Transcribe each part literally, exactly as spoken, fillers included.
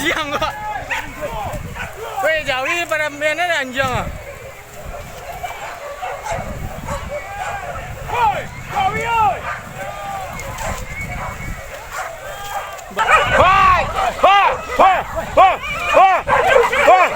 Anjiang kok. Weh, jawi parambian ada anjiang ah. Hoi, jawi oi. Hoi, hoi, hoi, hoi, hoi, hoi.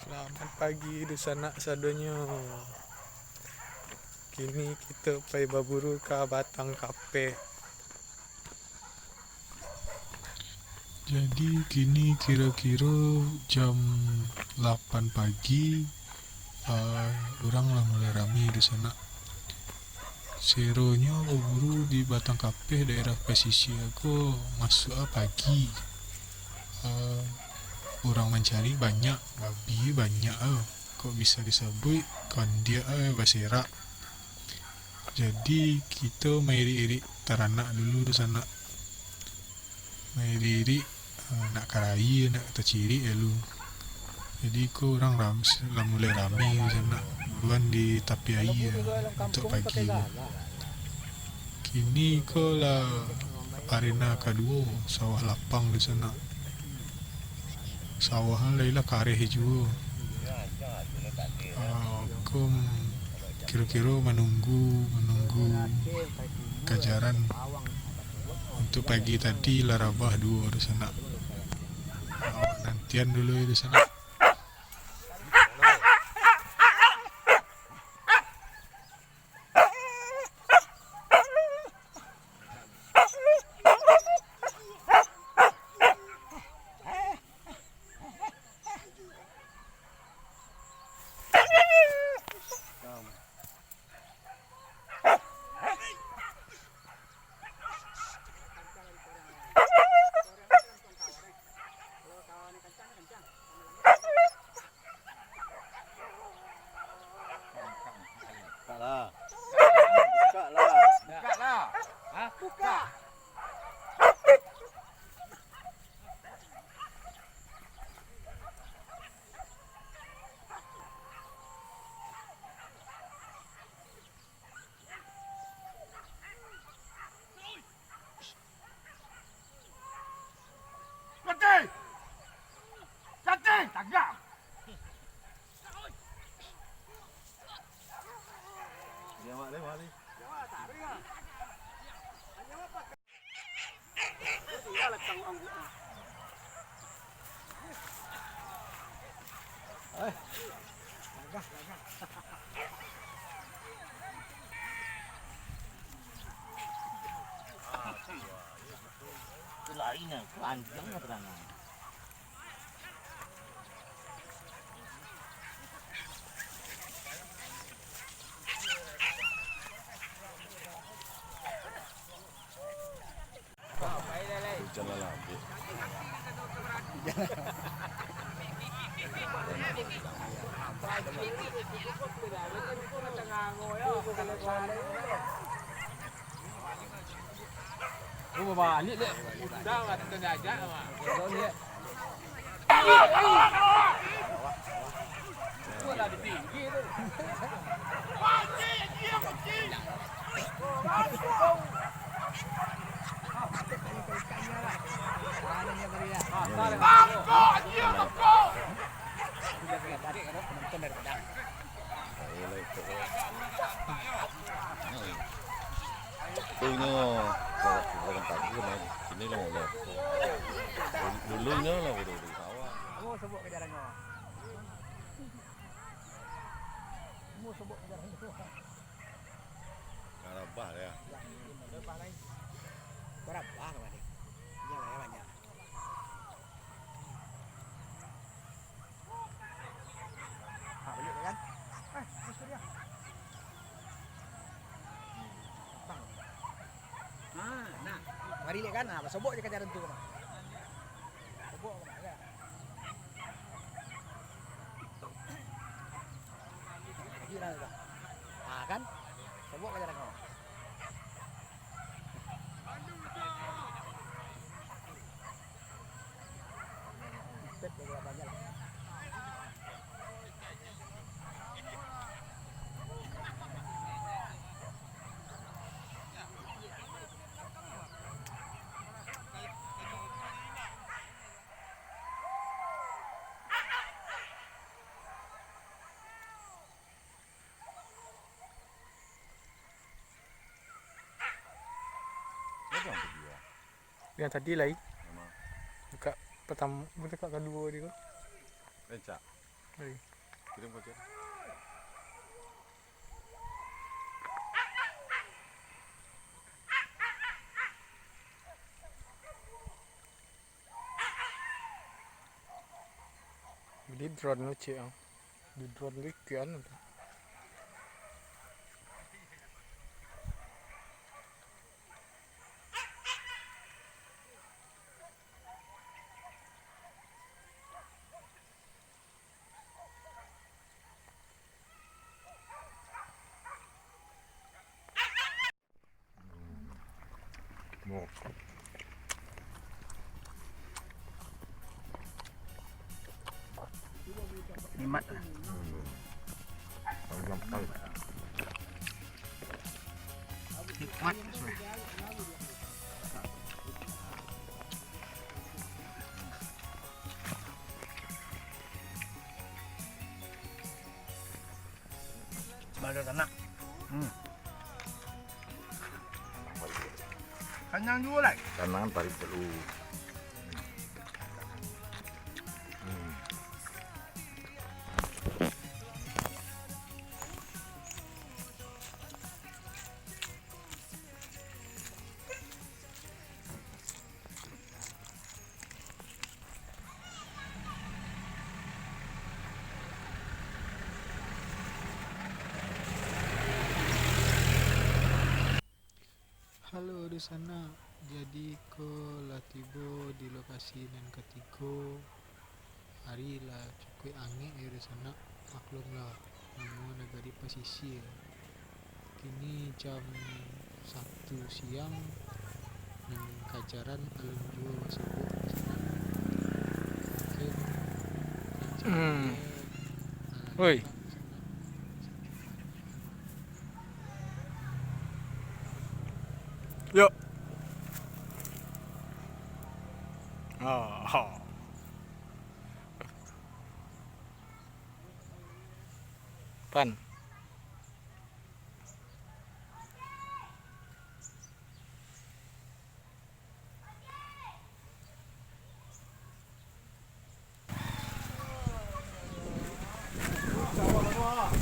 Selamat pagi, dunsanak sadonyo. Kini kito pai baburu ka batang kapeh. Jadi, kini kiro-kiro jam lapan pagi, ah, urang lah mulai rami dunsanak. Seronyo baburu di batang kapeh daerah pasisia ko masuak pagi. Ah, urang mancari banyak, babi banyak ah. Kok bisa disabuik kandiak ah baserak. Jadi, kito mairik-irik taranak dulu dunsanak. Mairik-irik, eh, nak karayi, nak tacirik lalu. Jadi, ko urang ram-, lah mulai rami dunsanak. Buruan di tapi aia untuak pagi ko. Kini ko lah arena kaduo, sawah lapang dunsanak. Sawah lai lah kareh juo. Ah, ko kiro-kiro manunggu, manunggu kajaran untuak pagi tadi lah rabah duo dunsanak. Ah, nantian dulu dunsanak. Bukak lah. Bukak lah. Bukak lah. Hah? Bukak. Kati! Kati! Tagak! Dia awak dia, awak dia. Itu lain lah, keranjang lah terang. Hujan lah lambek. Oh, babalik, Lek. Udah lah, kita diajak lah, Mak. Udah, Lek. Gua lah di pinggir tu. Bangkok, anjing, bangkok. Punyo. Kalau tempat tu, nah, sini lah mulai. Dulu-, dulunya lah, udah, udah sawah. Kamu sobok ka jarang kau. Kamu sobok ka jarang kau. Barabah lah, ya. Ya, barabah lah, ya. Barabah kemarin. Ini lah, ya, banyak. Ha, baliak kan? Eh, itu dia. Bang. Ha, nah. Mari lihat kan? Ha, basobok je ka jalan tu, Bang. Sobok, Bang, ya. Lagi lah, Bang. Ha, kan? Sobok ka jalan tu. Siapa yang kedua? Yang tadi lai. Nama? Buka pertama, buka kedua dia tu. Lencak. Lai. Kirim kocek. Beli drone lu, cik, ah. Di drone lu kian tu. Nikmat lah. Nikmat sudah. Baru tanak. Hmm. Kanyang juo lai. Kanyang tarik dulu. Hmm. Halo, Dunsanak. Jadi, ko lah tibo di lokasi nan katigo. Ari lah cukuik angek yo, Dunsanak. Maklumlah, namo nagari pasisia. Kini jam satu siang, nan kajaran alun juo sibuk. Mungkin Hmm. Oi. Yo. Oh. Pan.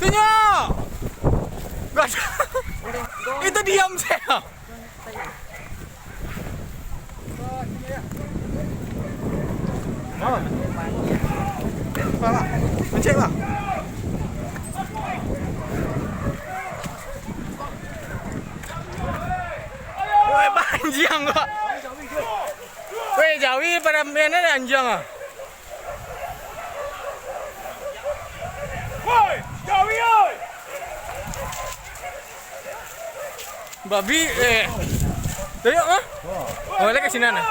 Tunjuk! Itu diam saja. Bang. Bang. Encik, Bang. Woi, panjang kok. Woi, jawi pada main ada anjang ah. Woi, jawi, oi. Babi, eh. Tayuk, ah? Oh, lagi kat sini, nah.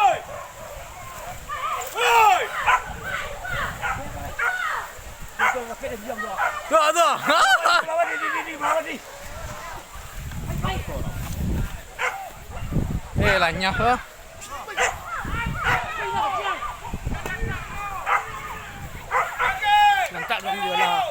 Tu, tu. Eh, lanyah tu. Langkak dulu lah.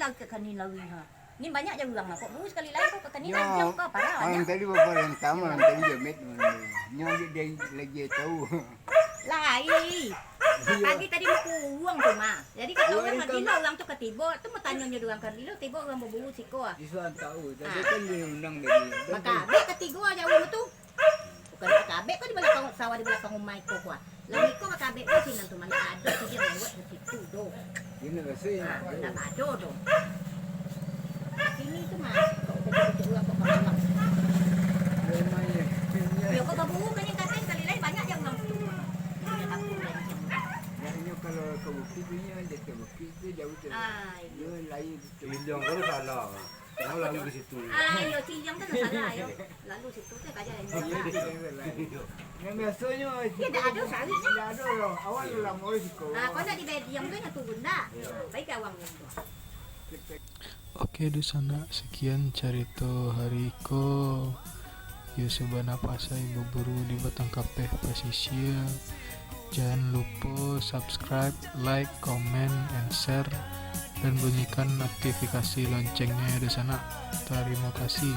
Ka kanin lawi ha. Ni banyak je urang mah. Kok buru sakali lai kau ka kanin, yo, anjang kau parah. Malam tadi baparentah, malam tadi jamet. Nyo lagi tahu. Lai. Pagi tadi bakuruang tu mah. Jadi kalau urang gilo urang tu katibo, tu mau tanyo nyo urang ka gilo, tibo urang baburu siko ah. Isuan tahu, tadi kan dia undang tadi. Bakabek katigo aja urang tu. Bukan bakabek kau di balakang sawah, di balakang rumah iko kuah. Lah iko bakabek kau sinan tu, mana ado tu dia lewat ke situ doh. Ini rasa yang nak ado doh. Sini tu mah, kau kecil-kecil urang kau malam. Yo kau baburu kan yang katai, kali lain banyak je urang tu. Dia takut lagi. Maknyo kalau ke bukit tu, dia ke bukit tu jauh tu. Ah, iyo. Dia lain. Ciliang tu salah. Kau lalu ke situ. Ah, iyo, Ciliang tu salah, yo. Lalu situ tu kaja lain. Yang biasonyo dak ado sawit. Dak ado doh. Awak lamo siko. Ah, kau nak di Bediang tu yang turun dak? Baik awang tu. Oke, dunsanak, sekian carito hari ko. Yo sabana pasai baburu di Batang Kapeh Pasisia. Jan lupo subscribe, like, comment, and share, dan bunyikan notifikasi loncengnya, dunsanak. Tarimo kasih.